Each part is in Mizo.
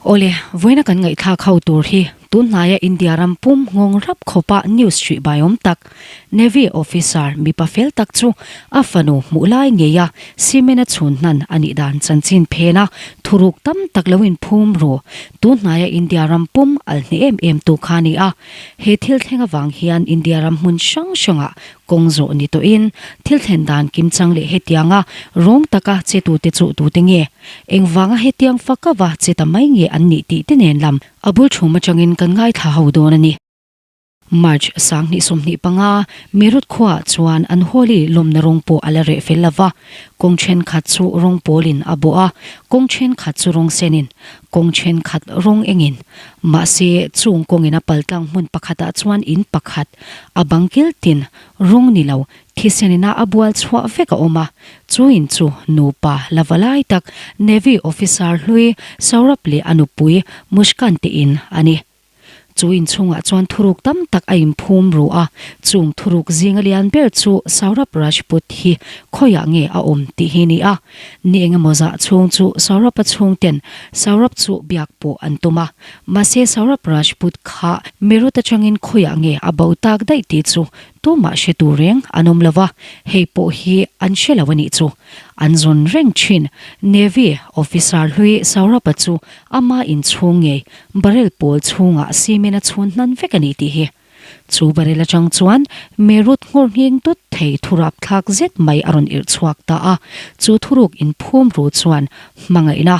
Awle, vawiina kan ngaihthlak ho tur hi tunhnaia India ram pum nghawng rap khawpa news hrih baiawm tak, Navy officer mipa fel tak chu a fanu hmuh lai ngeia cement a chhun hnan a nih dan chanchin phena thuruk tam tak lo inphum ru tunhnaia India ram pum al hneh em em tu kha a ni a. He thil thleng avang hian India ram hmun hrang hrangah kawng zawh ni tawhin thil thlen dan kimchang leh hetianga rawng taka che tute chu tute nge? Engvanga hetiang fakava che ta mai nge an nih tih te nen lam a bul thum atangin kan ngaithla ho dawn a ni. March 2025, Meerut khuaah chuan an Holi lawmna rawng pawh a la reh fel lova, kawng thenkhat chu rawng pawlin a bawh a, kawng thenkhat chu rawng senin, kawng thenkhat rawng engin. Mahse, chung kawngin a paltlang hmun pakhatah chuan in pakhat, a bang kil tin, rawng ni lo, thisenina a bual chhuah vek a awm a. Chu in chu nupa la va lai tak Navy officer hlui Saurabh leh a nupui Mushkan te in a ni. Chu inchhungah chuan thuruk tam tak a inphum ru a, chung thuruk zinga lian ber chu Saurabh Rajput hi khawiah nge a awm tih hi ni a. Ni engemaw zah chhung chu Saurabh-a chhungten Saurabh chu biak pawh an tum a, mahse Saurabh Rajput kha Meerut atangin khawiah nge a bo tak daih tih chu tumah hre tur reng an awm lo va, hei pawh hi an hre lo a nih chu. An zawn reng thin. Navy officer hlui Saurabh-a chu ama inchhung ngei Barrel pawl chhungah cement a chhun hnan vek a ni tih hi. Chu barrel atang chuan Meerut nghawr nghing tut thei thurap thlak zet mai a rawn irh chhuak ta a. Chu thuruk inphum ru chuan hmangaihna,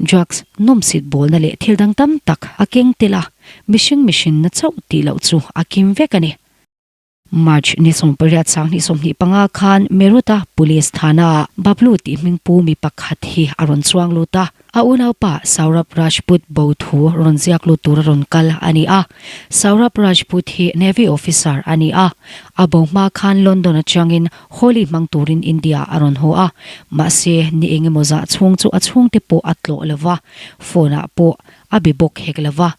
drugs, nawmsit bawlna leh thil dang tam tak a keng tel a, mihring mihrinna chauh tih loh chu a kim vek a ni. March ni 18 2025 khan Meerut-a Police thana-ah Bablu tih hmingpu mi pakhat hi a rawn chuang lut a. A unaupa Saurabh Rajput bo thu rawn ziak lut tur a rawn kal a ni a. Saurabh Rajput hi Navy officer a ni a. A bo hma khan London atangin Holi hmang turin India a rawn haw a. Mahse, ni engemaw zah chhung chu a chhungte pawh a tlawh lo va, phone-ah pawh A be bawk hek lo va,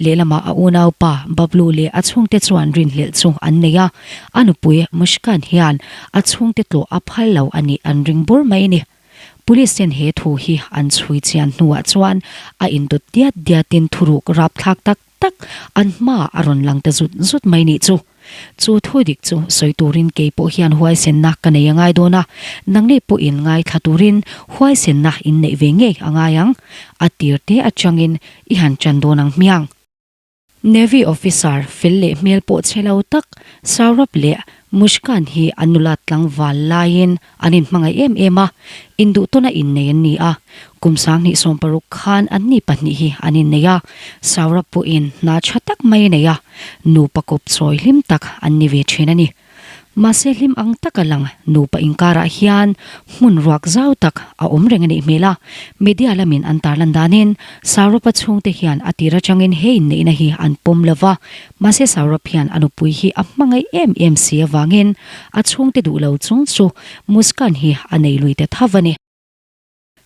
lehlamah a unaupa Bablu leh a chhungte chuan rinhlelh chu an nei a, a nupui Mushkan hian a chhungte tlawh a phal lo a nih an ring bur mai a ni. Police ten he thu hi an chhui chian hnuah chuan a indawt diat diatin thuruk rapthlak tak tak an hmaah a rawn lang ta zut zut mai nih chu. Chu thu dik chu sawi turin kei pawh hian huaisenna ka nei a ngai dawn a, nangni pawhin ngaithla turin huaisenna in neih ve ngei a ngai ang, a tir te atangin i han tan dawn ang hmiang. Navy officer fel leh hmel pawh chhe lo tak Saurabh leh Mushkan hi an nulat tlangval laiin An inhmangaih em em a, induhtawna innei an ni a. Kum 2016 khan anni pahnih hi an innei a, Saurabh pawhin hna tha tak mai a nei a, nupa kawp chawi hlim tak an ni ve thin a ni. Mahse hlim ang taka lang nupa inkarah hian hmun ruak zau tak a awm reng a nih hmel a, media lamin an tarlan danin Saurabh-a chhungte hian a tir atangin he inneihna hi an pawm lo va, Mahse Saurabh hian a nupui hi a hmangaih em em si avangin a chhungte duh lo chung chu Muskan hi a nei lui ta thav a ni.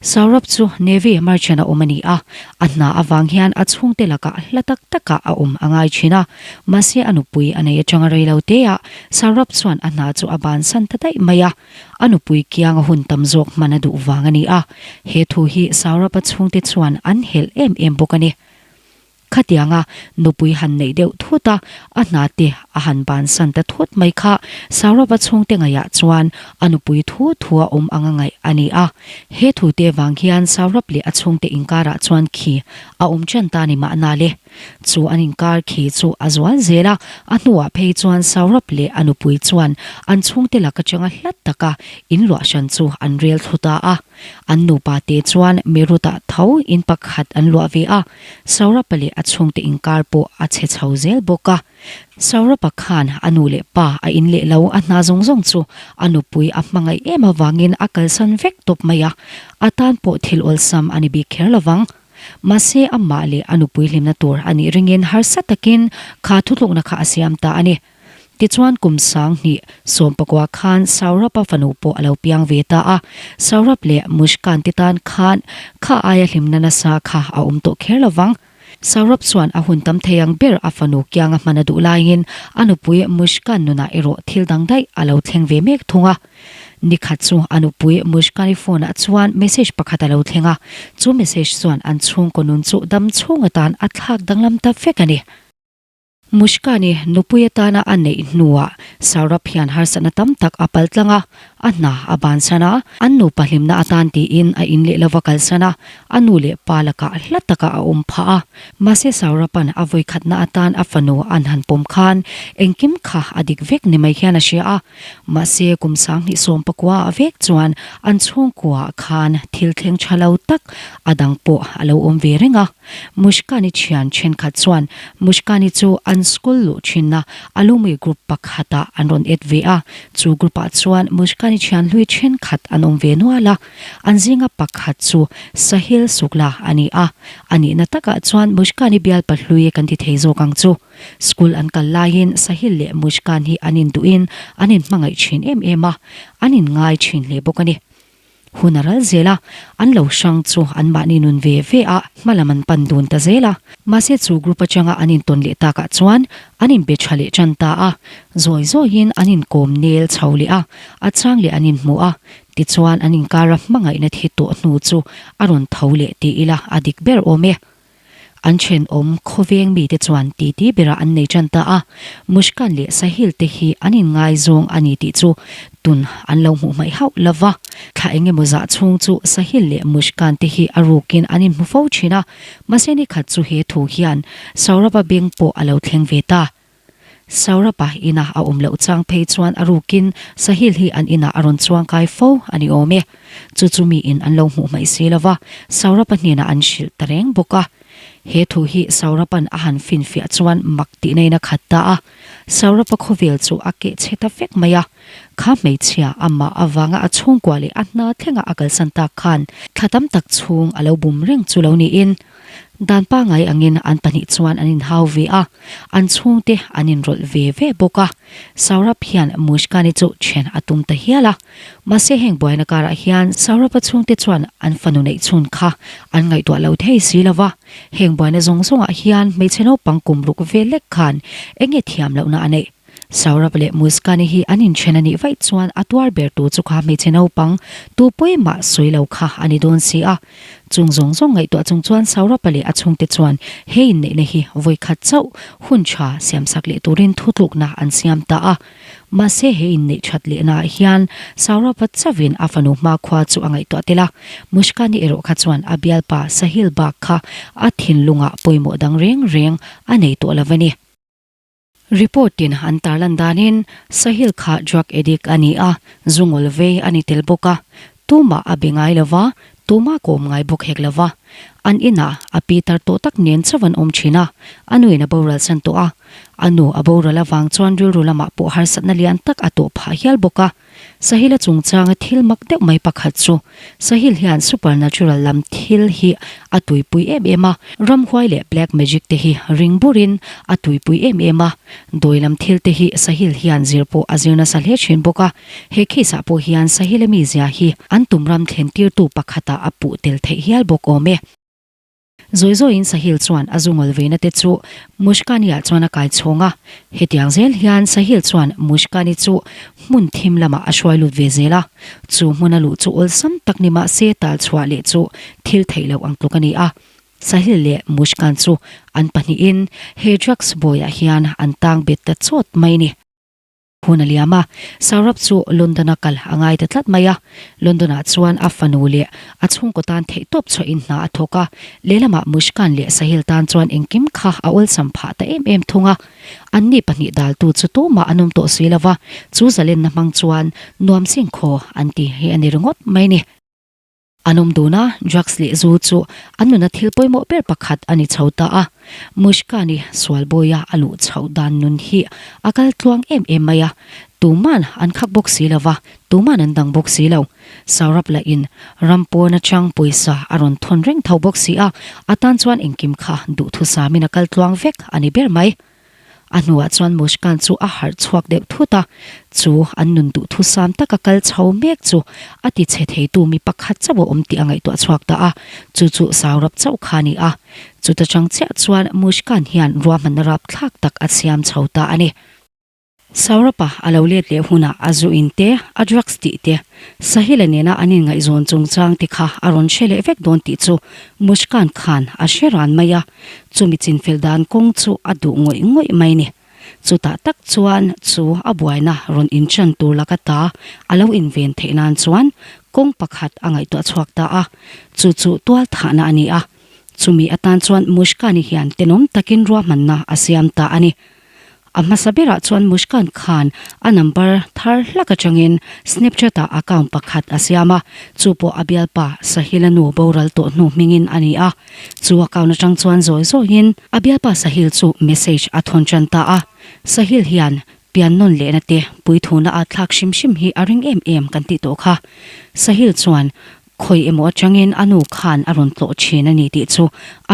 Saurabh chu Navy merchant a awm a ni a, a hna avang hian a chhungte lakah hla tak takah a awm a ngai thin a. Mahse a nupui a nei atanga rei lo teah Saurabh chuan a hna chu a bansan ta daih mai a, a nupui kiang a hun tam zawk hman a duh vang a ni a. He thu hi Saurabh-a chhungte chuan an helh em em bawk a ni. Khatianga nupui han neih deuh thut a, a hna te a han bansan ta thut mai kha Saurabh-a chhungte ngaihah chuan a nupui thu thu a awm anga ngaih a ni a. He thu te vang hian Saurabh leh a chhungte inkarah chuan khi a awm ṭan ta ni mahna le. Chu an inkar khi chu a zual zel a, a hnuah phei chuan Saurabh leh a nupui chuan an chhungte lak aṭanga hlat taka inluah hran chu an rel thlu ta a. An nupa te chuan Meerut-ah tho in pakhat an luah ve a, Saurabh-a leh a chhungte inkar pawh a chhe chho zel bawk a. Saurabh-a khan a nu leh pa a in leh lo a hna zawng zawng chu a nupui a hmangaih em avangin a kalsan vek tawp mai a, a tan pawh thil awlsam a ni bik kher lovang. Mahse amah leh a nupui hlimna tur a nih ringin harsa takin kha thutlukna kha a siam ta a ni. Tichuan kum 2019 khan Saurabh-a fanu pawh a lo piang ve ta a, Saurabh leh Mushkan te tan khan kha aia hlimna nasa kha a awm tawh kher lovang. Saurabh chuan a hun tam thei ang ber a fanu kianga hman a duh laiin a nupui Mushkan nunah erawh thil dang daih a lo thleng ve mek thung a. Nikhat chu a nupui Mushkani phone ah chuan message pakhat a lo thleng a, chu message chuan an chhungkaw nun chu dam chhung atan a thlak danglam ta vek a ni. Mushkani nupui atana a neih hnuah Saurabh hian harsatna tam tak a pal tlang a, a hna a bansan a, an nupa hlimna atan tiin a in leh lova kalsan a, a nu leh pa lakah hla taka a awm phah a. Mahse Saurabh-a'n a vawikhatna atan a fanu an han pawm khan engkim kha a dik vek ni mai hian a hria a. Mahse kum 2019 ah vek chuan an chhungkua khan thil thleng tha lo tak a dang pawh a lo awm ve reng a. Mushkani thian thenkhat chuan Mushkani chu an school luh thinna alumni group pakhatah an rawn et ve a, chu group ah chuan Mushkani thian hlui thenkhat an awm ve nual a. An zinga pakhat chu Sahil Sukla a ni a, a nihna takah chuan Mushkani bialpa hlui kan ti thei zawk ang chu. School an kal laiin Sahil leh Mushkan hi an induhin an inhmangaih thin em em a, an inngai thin hle bawk a ni. Hun a ral zel a, an lo hrang chu anmahni nun ve ve a, hmalam an pan dun ta zel a. Mahse chu group atanga an intawn leh takah chuan an inbe tha leh tan ta a, zawi zawiin an inkawm nel chho leh a, a chang leh an inhmu a, tichuan an inkara hmangaihna thi tawh hnu chu a rawn tho leh ti ila a dik ber awm e. An thenawm khawveng mite chuan titi berah an nei tan ta a, Mushkan leh Sahil te hi an inngaizawng a ni tih chu tun an lo hmuh hmaih hauh lo va. Thla eng emaw zah chhung chu Sahil leh Mushkan te hi a rukin an inhmu fo thin a, mahse ni khat chu he thu hian Saurabh-a beng pawh a lo thleng ve ta. Saurabh-a ina a awm loh chang phei chuan a rukin Sahil hi an inah a rawn chuang kai fo a ni awm e. Chu chu miin an lo hmuh hmaih si lo va, Saurabh-a hnenah an hrilh ta reng bawk a. He thu hi Saurabh-a'n a han finfiah chuan mak tihna in a khat ta a. Saurabh-a khawvel chu a keh chhe ta vek mai a. Kha hmeichhia amah avanga a chhungkua leh a hna thlenga a kalsan tak khan thla tam tak chhung a lo bum reng chu lo niin Dan pangai angin an pahnih chuan an inhau ve a, an chhungte an inrawlh ve ve bawk a. Saurabh hian Mushkani chu then a tum ta hial a. Mahse heng buaina karah hian Saurabh-a chhungte chuan an fanu neih chhun kha an ngaihtuah lo thei si lo va. Heng buaina zawng zawngah hian hmeichhe naupang kum ruk ve lek khan eng nge thiam lohna a neih? Saurabh leh Muskani hi an inthen a nih vaih chuan a tuar ber tur chu kha hmeichhe naupang tu pawimah sawi lo kha a ni dawn si a. Chung zawng zawng ngaihtuah chung chuan Saurabh-a leh a chhungte chuan he inneihna hi vawikhat chauh hun tha siamsak leh turin thutlukna an siam ta a. Mahse he inneih that lehnaah hian Saurabh-a chauhin a fanu hmakhua chu a ngaihtuah tel a. Muskani erawh kha chuan a bialpa Sahil bak kha a thinlungah pawimawh dang reng reng a nei tawh lo a ni. Report in an tarlan danin Sahil kha drug addict a ni a, zu ngawl vei a ni tel bawk a, tumah a be ngai lo va, tumah kawm ngai bawk hek lo va. An inah a pi tar tawh tak nen chauh an awm thin a, a nuin a boral san tawh a. A nu a boral avang chuan rilru lamah pawh harsatna lian tak a tawh phah hial bawk a. Sahil-a chungchanga thil mak deuh mai pakhat chu Sahil hian supernatural lam thil hi a tuipui em em a, ramhuai leh black magic te hi ring burin a tuipui em em a, dawi lam thil te hi Sahil hian zir pawh a zir nasa hle thin bawk a, he case ah pawh hian Sahil-a mizia hi an tum ram thlen tirtu pakhatah a puh tel theih hial bawk awm e. Zawi zawiin Sahil chuan a zu ngawl veina te chu Mushkani-ah chuan a kai chhawng a. Hetiang zel hian Sahil chuan Mushkani chu hmun thim lamah a hruai lut ve zel a. Chu hmuna luh chu awlsam tak ni mah se tal chhuah leh chu thil theih loh ang tluk a ni a. Sahil leh Mushkan chu an pahnihin he drugs bawiah hian an tang bet ta chawt mai ni. Hun a liam a, Saurabh chu London-a kal a ngai ta tlat mai a. London-ah chuan a fanu leh a chhungkaw tan theihtawp chhuahin hna a thawk a, lehlamah Mushkan leh Sahil tan chuan engkim kha a awlsam phah ta em em thung a. Anni pahnih daltu chu tumah an awm tawh si lo va, chu zalenna hmang chuan nuam singkhaw an ti hi a ni ringawt mai ni. An awm dun a, drugs leh zu chu an nuna thil pawimawh ber pakhat a ni chho ta a. Mushkani sualbawia a luh chhoh dan nun hi a kal tluang em em mai a, tuman an khak bawk si lo va, tuman an dang bawk si lo. Saurabh lahin ram pawn atang pawisa a rawn thawn reng tho bawk si a, a tan chuan engkim kha duhthusamin a kal tluang vek a ni ber mai. A hnuah chuan Mushkan chu a harh chhuak deuh thut a, chu an nun duhthusam taka kal chho mek chu a ti chhe theitu mi pakhat chauh a awm tih a ngaihtuah chhuak ta a, chu chu Saurabh chauh kha a ni a. Chuta chang chiah chuan Mushkan hian ruahmanna rapthlak tak a siam chho ta a ni. Saurabh-a a lo let leh hunah a zu in te, a drugs tih te, Sahila nena an inngaihzawn chungchang te kha a rawn hre leh vek dawn tih chu Mushkan khan a hre ran mai a, chumi chinfel dan kawng chu a duh ngawih ngawih mai ni. Chutah tak chuan chu a buaina rawn inchan tur laka ta a lo inven theih nan chuan kawng pakhat a ngaihtuah chhuak ta a, chu chu tual thahna a ni a. Chumi atan chuan Mushkani hian tenawm takin ruahmanna a siam ta a ni. A hmasa berah chuan Mushkan khan a number thar hlak atangin Snapchat-ah account pakhat a siam a, chu pawh a bialpa Sahil-a nu boral tawh hnu hmingin a ni a. Chu account atang chuan zawi zawiin a bialpa Sahil chu message a thawn tan ta a. Sahil hian pian nawn lehna te puithuna a thlak hrim hrim hi a ring em em kan tih tawh kha. Sahil chuan Khawi emaw atangin a nu khan a rawn tlawh thin a ni tih chu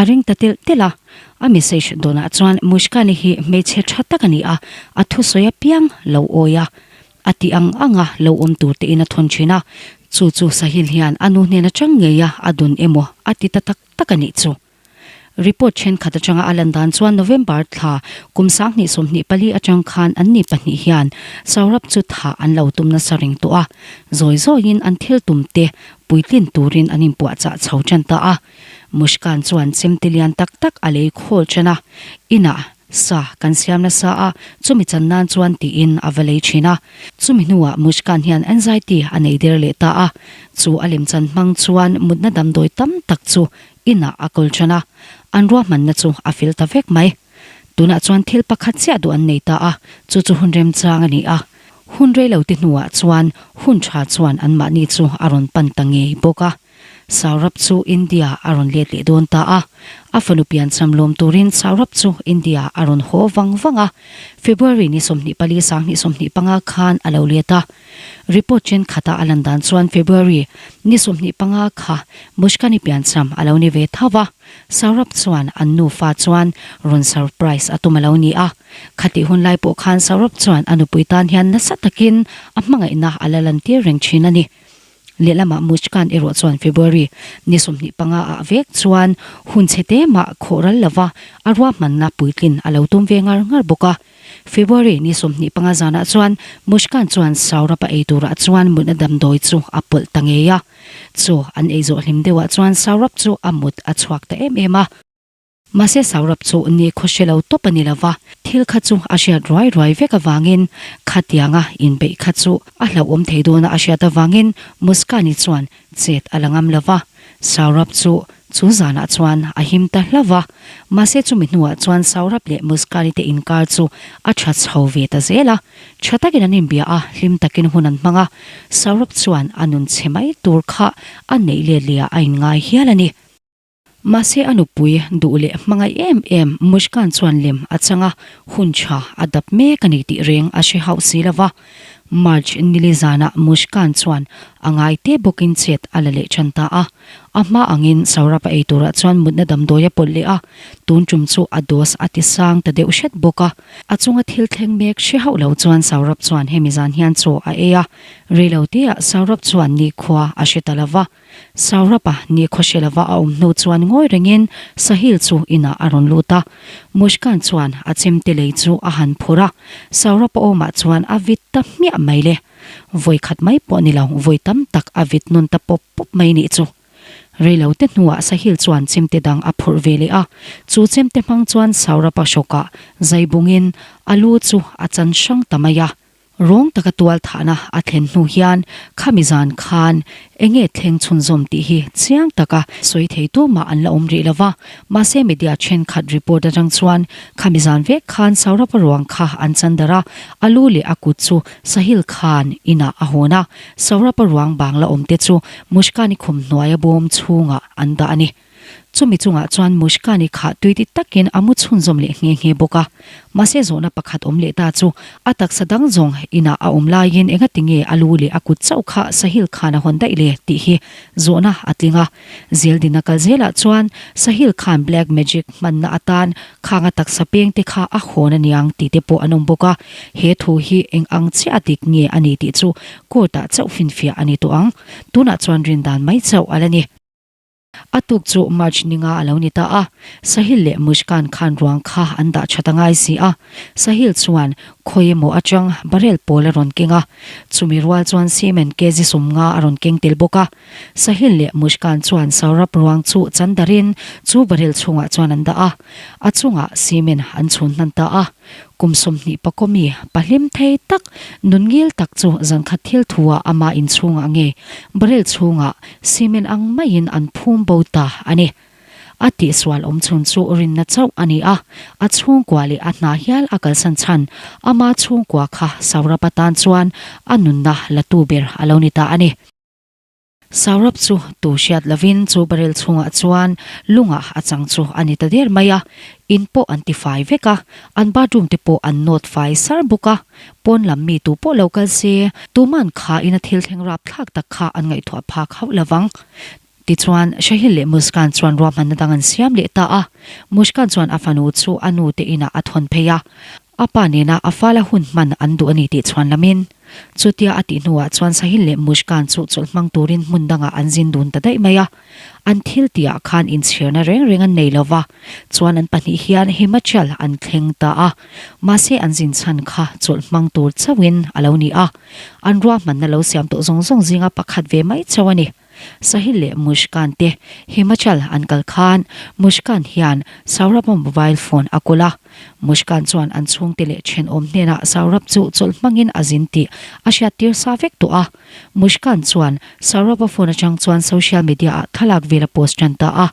a ring ta telh telh a. A message dawnah chuan Mushkani hi hmeichhe tha tak a ni a, a thusawi apiang lo awi a, a tih ang anga lo awm tur tein a thawn thin a. Chu chu Sahil hian a nu hnen atang ngeia a dun emaw a ti ta tak tak a nih chu. Report thenkhat atanga a lan dan chuan November thla kum 2024 atang khan anni pahnih hian Saurabh chu thah an lo tum nasa reng tawh a, zawi zawiin an thil tum te puitlin turin an inpuahchah chho tan ta a. Mushkan chuan chemte lian tak tak a lei khawl tan a, inah sa kan siam nasa a, chumi chan nan chuan tiin a va lei thin a. Chumi hnuah Mushkan hian anxiety a nei der leh ta a, chu a lemchan hmang chuan mutna damdawi tam tak chu Inah a kawl ṭan a, an ruahmanna chu a fil ta vek mai. Tunah chuan thil pakhat chiah duh an nei ta a, chu chu hun remchang a ni a. Hun reilo te hnuah chuan hun ṭha chuan anmahni chu a rawn pan ta ngei bawk a. Saurabh chu India a rawn let leh dawn ta a. A fanu piancham lawm turin Saurabh chu India a rawn haw vang vang a. February ni 24 2025 khan a lo let a. Report thenkhat a a lan dan chuan February ni 25 kha Mushkani piancham a lo ni ve tho va, Saurabh chuan an nufa chuan rawn surprise a tum a lo ni a. Khatih hun lai pawh khan Saurabh chuan a nupui tan hian nasa takin a hmangaihna a la lantir reng thin a ni. Lehlamah Mushkan erawh chuan February ni 25 ah vek chuan hun chhe te mah khawh ral lova a ruahmanna puitlin a lo tum ve ngar ngar bawk a. February ni 25 zanah chuan Mushkan chuan Saurabh-a ei turah chuan mutna damdawi chu a pawlh ta ngei a. Chu an ei zawh hlim deuhah chuan Saurabh chu a mut a chhuak ta em em a. Mahse Saurabh chu ni khaw hre lo tawp a ni lo va, thil kha chu a hriat ruai ruai vek avangin khatianga inbeih kha chu a hlauhawm thei dawna a hriat avangin Mushkan-i chuan Chet a la ngam lo va, Saurabh chu chu zanah chuan a him ta hlauh va. Mahse chumi hnuah chuan Saurabh leh Muskani te inkar chu a tha chho ve ta zel a. Tha takin an inbia a, hlim takin hun an hmang a. Saurabh chuan a nun chhe mai tur kha a neih let lehah a inngai hial a ni. Mahse a nupui duh leh hmangaih em em Mushkan chuan lem a chang a, hun tha a dap mek a ni tih reng a hre hauh si lo va. March nili zanah Mushkan chuan a ngai te bawkin chet a la leh tan ta a. A hma angin Saurabh a ei turah chuan mutna damdawi a pawlh leh a, tun tum chu a dose a ti sang ta deuh hret bawk a. A chunga thil thleng mek hre hauh lo chuan Saurabh chuan hemi zan hian chaw a ei a, reilo teah Saurabh chuan nikhua a hre ta lo va. Saurabh-a ni khawhre lova a awm hnu chuan ngawi rengin Sahil chu inah a rawn lut a. Mushkan chuan a chemte lei chu a han phur a, Saurabh-a awmah chuan a vit ta hmiah mai le. Vawi khat mai pawh ni lo, vawi tam tak a vit nun ta pawp pawp mai nih chu. Reilo te hnuah Sahil chuan chemte dang a phurh ve leh a, chu chemte hmang chuan Saurabh-a hrawkah zai bungin a lu chu a chan hrang ta mai a. Rawng taka tual thahna a thlen hnu hian khami zan khan enge thleng chhunzawm tih hi chiang taka sawi thei tumah an la awm rih lo va. Mahse media thenkhat report atang chuan khami zan vek khan Saurabh-a ruang kha an chan darh a, a lu leh a kut chu Sahil khan inah a hawn a, Saurabh-a ruang bang la awm te chu Mushkani khum hnuaia bawm chhungah an dah a ni. Chumi chungah chuan Mushkani kha tuiti takin a mu chhunzawm leh nghe nghe bawk a. Mahse zawhna pakhat awm leh ta chu a taksa dang zawng inah a awm laiin engati nge a lu leh a kut chauh kha Sahil khan a hawn daih le tih hi zawhna a tling a. Zeldina kal zelah chuan Sahil khan black magic hmanna atan khang a taksa peng te kha a hawn a niang tih te pawh an awm bawk a. He thu hi eng ang chiah a dik nge a ni tih chu court ah chauh finfiah a ni tawh ang. Tunah chuan rindan mai chauh a la ni. A tuk chu March ninga a lo ni ta a, Sahil leh Mushkan khan ruang kha an dah that a ngai si a. Sahil chuan khawi emaw atang barrel pawl a rawn keng a, chumi rual chuan cement kg 50 a rawn keng tel bawk a. Sahil leh Mushkan chuan Saurabh ruang chu chan darin chu barrel chhungah chuan an dah a, a chungah cement an chhun hnan ta a. Kum 20 pakawmi pahlim thei tak, nun ngil tak chu zankhat thil thu-ah ama inchhungah nge barrel chhungah cement ang maiin an phum bo ta a ni. A tihsual awm chhun chu rinna chauh a ni a, a chhungkua leh a hna hial a kalsan chhan ama chhungkua kha Saurabh atan chuan a nunna la tu ber a lo ni ta a ni. Saurabh chu tu hriat lovin chu barrel chhungah chuan lungah a chang chu a ni ta der mai a, in pawh an ti fai vek a, an bathroom te pawh an nawt fai sar bawk a, pawn lam mi tu pawh lo kal se, tuman kha ina thil thleng rap thlak tak kha an ngaihtuah phak hauh lovang. Tichuan, Shahil leh Muskan chuan ruahmanna dang an siam leh ta a, Muskan chuan a fanu chu a nu te inah a thawn phei a, A pa nena a fala hun hman an duh a ni tih chhuan lamin. Chutia a tih hnuah chuan Sahil leh Mushkan chu chawlh hmang turin hmun dangah an zin dun ta daih mai a. An thil tihah khan inchhirna reng reng an nei lo va, chuan an pahnih hian Himachal an thleng ta a. Mahse an zin chhan kha chawlh hmang tur chauhin a lo ni a. An ruahmanna lo siam tawh zawng zawng zinga pakhat ve mai chauh a ni. Sahil leh Mushkan te Himachal an kal khan Mushkan hian Saurabh-a mobile phone a kawl a. Mushkan chuan an chhungte leh thenawm hnenah Saurabh chu chawlh hmangin a zin tih a hriattir sa vek tawh a. Mushkan chuan Saurabh-a phone atang chuan social media-ah thlalak vel a post tan ta a.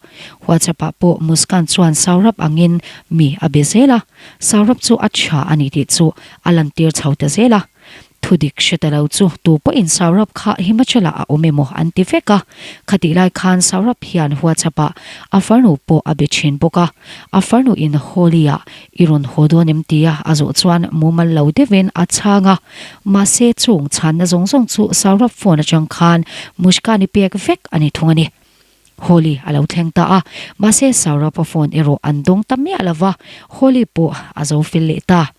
WhatsApp-ah pawh Muskan chuan Saurabh angin mi a be zel a. Saurabh chu a tha a ni tih chu a lantir chho ta zel a. Thudik hre ta lo chu tu pawhin Saurabh kha Himachal-ah a awm emaw an ti vek a. Khatih lai khan Saurabh hian WhatsApp-ah a farnu pawh a be thin bawk a. A farnu in Holi-ah i rawn haw dawn em tia a zawh chuan mumal lo deuhin a chhang a. Mahse chung chhanna zawng zawng chu Saurabh phone atang khan Mushkan-i pek vek a ni thung a ni. Holi a lo thleng ta a, mahse Saurabh-a phone erawh an dawng ta miah lo va, Holi pawh a zo fel leh ta.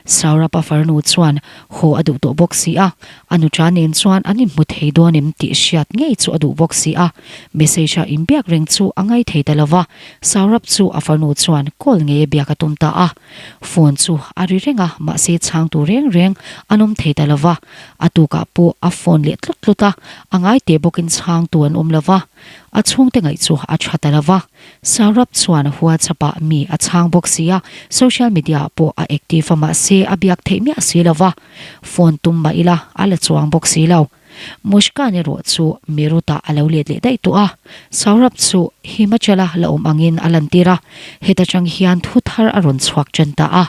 Saurabh-a farnu chuan haw a duh tawh bawk si a, a nuṭa nen chuan an inhmu thei dawn em tih hriat ngei chu a duh bawk si a, message-a inbiak reng chu a ngai thei ta lo va, Saurabh chu a farnu chuan call ngei a biak a tum ta a. Phone chu a ri reng a, mahse chhangtu reng reng an awm thei ta lo va, A tukah pawh a phone leh tlut tlut a, a ngai teh bawkin chhangtu an awm lo va, a chhungte ngaih chu a tha ta lo va. Saurabh chuan WhatsApp ah mi a chhang bawk si a, social media ah pawh a active a mahse a biak theih miah si lo va, phone tum mah ila a la chuang bawk si lo. Mushkan erawh chu Meerut ah a lo let leh daih tawh a, Saurabh chu Himachal a la awm angin a lantir a, heta tang hian thu thar a rawn chhuak tan ta a.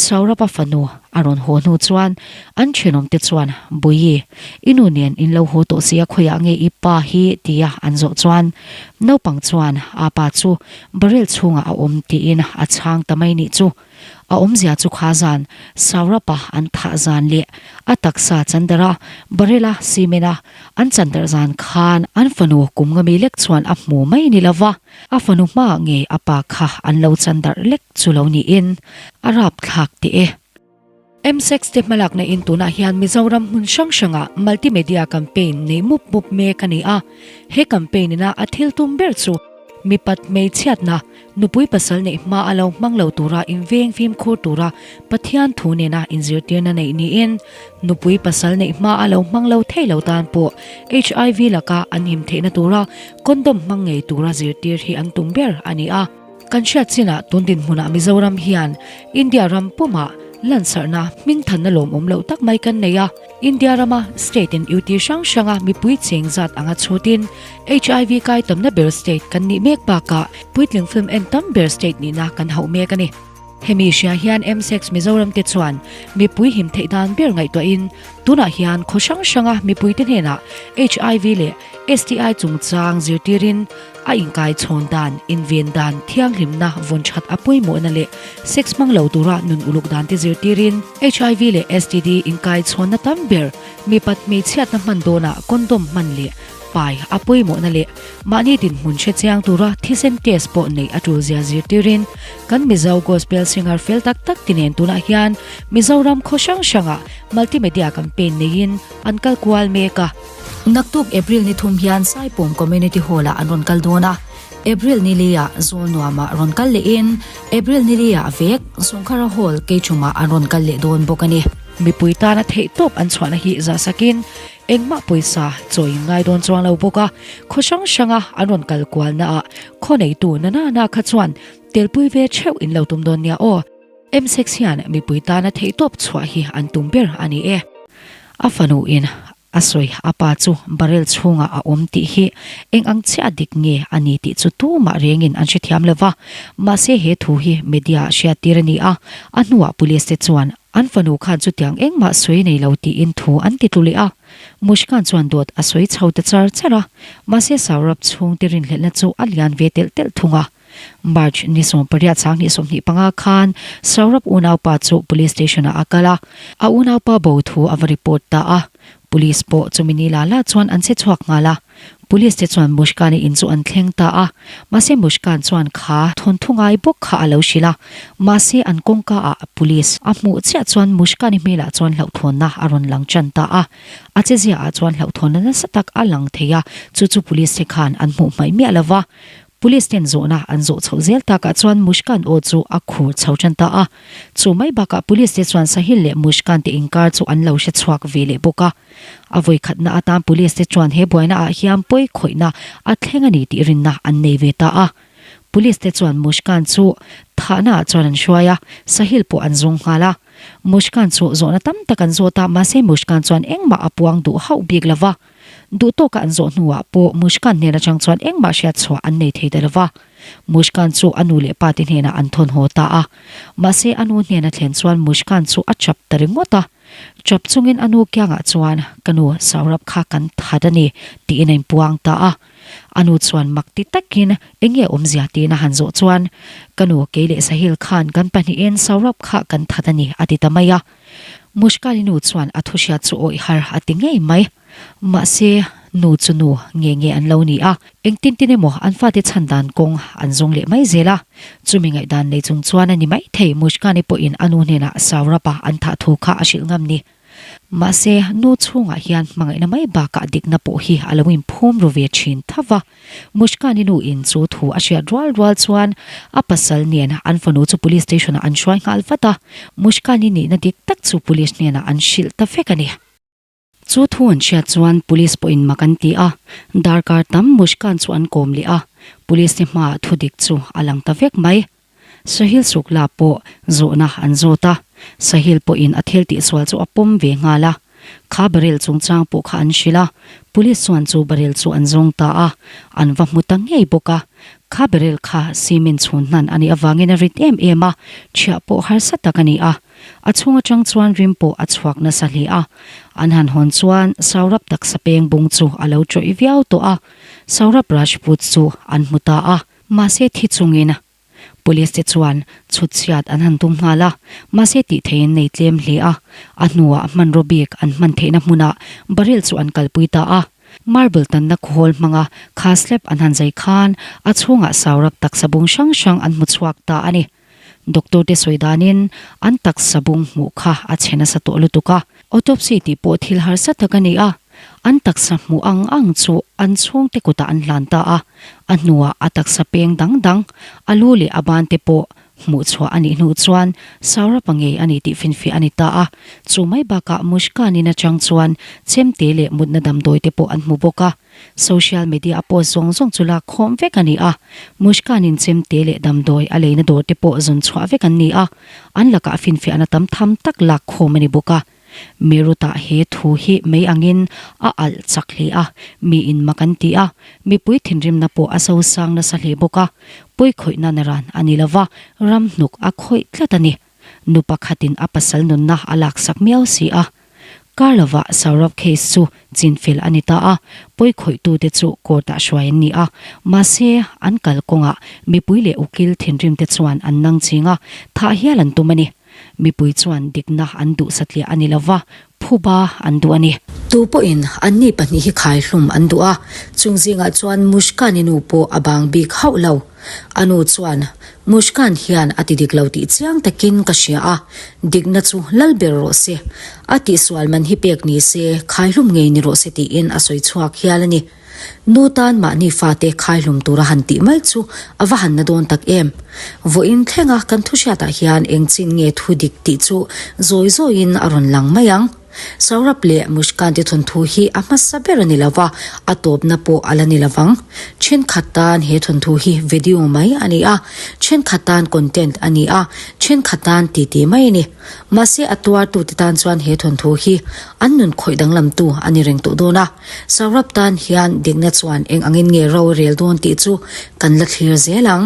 Saurabh-a fanu a rawn haw hnu chuan an thenawmte chuan, Buii, i nu nen in lo haw tawh sia khawiah nge i pa hi? tia an zawh chuan naupang chuan a pa chu barrel chhungah a awm tiin a chhang ta mai nih chu. A awmzia chu kha zan Saurabh-a an thah zan leh a taksa chandara barrel-a cement-a an chandar zan khan an fanu kum nga mi lek chuan a hmu mai ni lova, a fanu hmaah ngei a pa kha an lo chandar lek chu lo niin a rapthlak teh e. MSEX te hmalakna in tunah hian Mizoram hmun hrang hrangah multimedia campaign nei mup mup mek a ni a. He campaign ina a thil tum ber chu mipat hmeichhiatna, nupui pasal neih hma a lo hmang lo tura inveng fimkhur tura Pathian thu nena inzirtirna neih niin nupui pasal neih hma a lo hmang lo thei lo tan pawh HIV laka an him theihna tura condom hmang ngei tura zirtir hi an tum ber a ni a. Kan hriat chinah tun dinhmunah Mizoram hian India ram pumah lansarhna hmingthanna lawmawm loh tak mai kan nei a. India rama state in UT hrang hranga mipui cheng zat anga chhutin HIV kai tamna ber state kan nih mek bakah puitling film en tam ber state nihna kan hauh mek a ni. Hemi hria hian MSEX Mizoram te chuan mipui him theih dan ber ngaihtuahin tunah hian khaw hrang hranga mipuite hnenah HIV leh STI chungchang zirtirin. A inkaichhawn dan, inven dan, thianghlimna, vawn that a pawimawhna leh sex hmang lo tura nun uluk dan te zirtirin HIV leh STD inkaichhawnna tam ber mipat hmeichhiatna hman dawnah condom hman leh pai a pawimawhna leh mahni dinhmun hre chiang tura thisen test pawh neih a tul zia zirtirin kan Mizo Gospel singer fel tak tak te nen tunah hian Mizoram khaw hrang hrangah multimedia campaign neiin an kal kual mek a. Naktuk April ni thum hian Saipawm Community Hall-ah an rawn kal dawn a, April ni li-ah Zawlnuamah rawn kal lehin April ni li-ah vek Sawngkhara Hall Keichumah an rawn kal leh dawn bawk a ni. Mipui tana theihtawp an chhuahna hi zahsakin engmah pawisa chawi ngai dawn chuang lo bawk a, khaw hrang hranga an rawn kal kualnaah khaw neitu na na na kha chuan telpui ve theuh in lo tum dawn nia aw. M-Sex hian mipui tana theihtawp chhuah hi an tum ber a ni e. A fanu in A sawi, a pa chu barrel chhungah a awm tih hi eng ang chiah dik nge a ni tih chu tumah rengin an hrethiam lo va. Mahse he thu hi media ah hriattir a ni a, a hnuah police te chuan an fanu khan chutiang engmah sawi nei lo tiin thu an ti tlu leh a. Mushkan chuan dawt a sawi chho ta char char a, mahse Saurabh chhungte rinhlelhna chu a lian ve telh telh thung a. March ni 18 2025 khan Saurabh unaupa chu Police Station ah a kal a, a unaupa bo thu a va report ta a. Police pawh chumi ni la la chuan an che chhuak nghal a. Police te chuan Mushkan-i in chu an thleng ta a, mahse Mushkan chuan kha thawnthu ngai bawk kha a lo hrilh a. Mahse an kawngka ah Police a hmuh chiah chuan Mushkan-i hmelah chuan hlauhthawnna a rawn lang tan ta a. A chezia ah chuan hlauhthawnna nasa tak a lang thei a, chu chu Police te khan an hmuh hmaih miah lo va. Police ten zawhna an zawh chhoh zel takah chuan Mushkan aw chu a khur chho tan ta a. Chu mai bakah Police te chuan Sahil leh Mushkan te inkar chu an lo hre chhuak ve leh bawk a. A vawi khatna atan Police te chuan he buaina ah hian pawi khawihna a thleng a ni tih rinna an nei ve ta a. Police te chuan Mushkan chu thahna ah chuan an hruai a, Sahil pawh an zawng nghal a. Mushkan chu zawhna tam tak an zawt a, mahse Mushkan chuan engmah a puang duh hauh bik lo va. Duh tawka an zawh hnuah pawh Mushkan hnen atang chuan engmah hriat chhuah an nei thei ta lo va. Mushkan chu a nu leh pa te hnenah an thawn haw ta a. Mahse a nu hnena thlen chuan Mushkan chu a chap ta ringawt a. Chap chungin a nu kiangah chuan, Ka nu, Saurabh kha kan that a ni, tiin a inpuang ta a. A nu chuan mak ti takin, Enge awmzia? tiin a han zawh chuan, Ka nu, kei leh Sahil khan kan pahnihin Saurabh kha kan that a ni, a ti ta mai a. Mushkani nu chuan a thu hriat chu awih har a ti ngei mai. Mahse, nu chu nu nge nge an lo ni a, engtin tin emaw an fate chhan dan kawng an zawng leh mai zel a. Chumi ngaihdan nei chung chuan a ni maithei Mushkani pawhin a nu hnenah Saurabh-a an thah thu kha a hrilh ngam ni. Mahse, nu chhungah hian hmangaihna mai bakah dikna pawh hi a lo inphum ru ve thin tho va. Mushkani nu in chu thu a hriat rual rual chuan a pasal nen an fanu chu police station ah an hruai nghal vat a, Mushkani nihna dik tak chu police hnenah an hrilh ta vek a ni. Chu thu an hriat chuan police pawhin mak an ti a, darkar tam Mushkan chu an kawm leh a, police te hmaah thu dik chu a lang ta vek mai. Sahil Sukla pawh zawhna an zawt a, Sahil pawhin a thil tihsual chu a pawm ve nghal a. Kha barrel chungchang pawh kha an hrilh a, police chuan chu barrel chu an zawng ta a, an va hmu ta ngei bawk a. Kha barrel kha cement chhun hnan a nih avangin a rit em em a, chhiah pawh harsa tak a ni a. A chhung atang chuan rim pawh a chhuak nasa hle a. An han hawn chuan Saurabh taksa peng bung chu a lo tawih viau tawh a, Saurabh Rajput chu an hmu ta a. Mahse thi chungin Police te chuan chhut chhiat an han tum nghal a, mahse tih thei an nei tlem hle a. A hnuah hmanraw bik an hman theihna hmunah barrel chu an kalpui ta a. Marble tanna khawl hmanga kha slab an han zai khan a chhungah saurap taksa bung hrang hrang an hmu chhuak ta a ni. Doctor te sawi danin an taksa bung hmuh kha a chhe nasa tawh lutuk a, autopsy tih pawh thil harsa tak a ni a, an taksa hmuh ang ang chu an chhungte kutah an hlan ta a, a hnuah a taksa peng dang dang, a lu leh a ban te pawh hmuh chhuah a nih hnu chuan Saurabh-a ngei a ni tih finfiah a ni ta a, chu mai bakah Mushkan-in atang chuan chemte leh mutna damdawi te pawh an hmu bawk a. Social media a post zawng zawng chu lak khawm vek a ni a, Mushkanin chemte leh damdawi a leina dawr te pawh zawn chhuah vek an ni a, an lakah finfiahna tam tham tak lak khawm a ni bawk a. Meerut-ah he thu hi mei angin a alh chak hle a, miin mak an ti a, mipui thinrimna pawh a sosang nasa hle bawk a, pawi khawihna naran a ni lova, ram hnuk a khawih tlat a ni. Nu pakhatin a pasal nunna a laksak miau si a. Kar lovah Saurabh case chu chinfel a ni ta a, pawi khawihtute chu court-ah hruai an ni a. Mahse, an kal kawngah mipui leh ukil thinrimte chuan an nang ching a, thah hial an tum a ni. Mipui chuan dikna an duh satliah a ni lova, phuba an duh a ni. Tu pawhin anni pahnih hi khaihlum an duh a, chung zingah chuan Mushkan-i nu pawh a bang bik hauh lo. A nu chuan, Mushkan hian a ti dik lo tih chiang takin ka hria a, dikna chu lal ber rawh se. A tihsual man hi pek ni se, khaihlum ngei ni rawh se tiin a sawi chhuak hial a ni. Nu tan mahni fate khaihlum tura han tih mai chu a va han na dawn tak em. Vawiin thlenga kan thuhriatah hian eng chin nge thu dik tih chu zawi zawiin a rawn lang mai ang. Saurabh leh Mushkan te thawnthu hi a hmasa ber a ni lo va, a tawpna pawh a la ni lo vang. Thenkhat tan he thawnthu hi video mai a ni a, thenkhat tan content a ni a, thenkhat tan titi mai a ni. Mahse a tuartute tan chuan he thawnthu hi an nun khawih danglamtu a ni reng tawh dawn a. Saurabh tan hian dikna chuan eng angin nge ro rel dawn tih chu kan la thlir zel ang.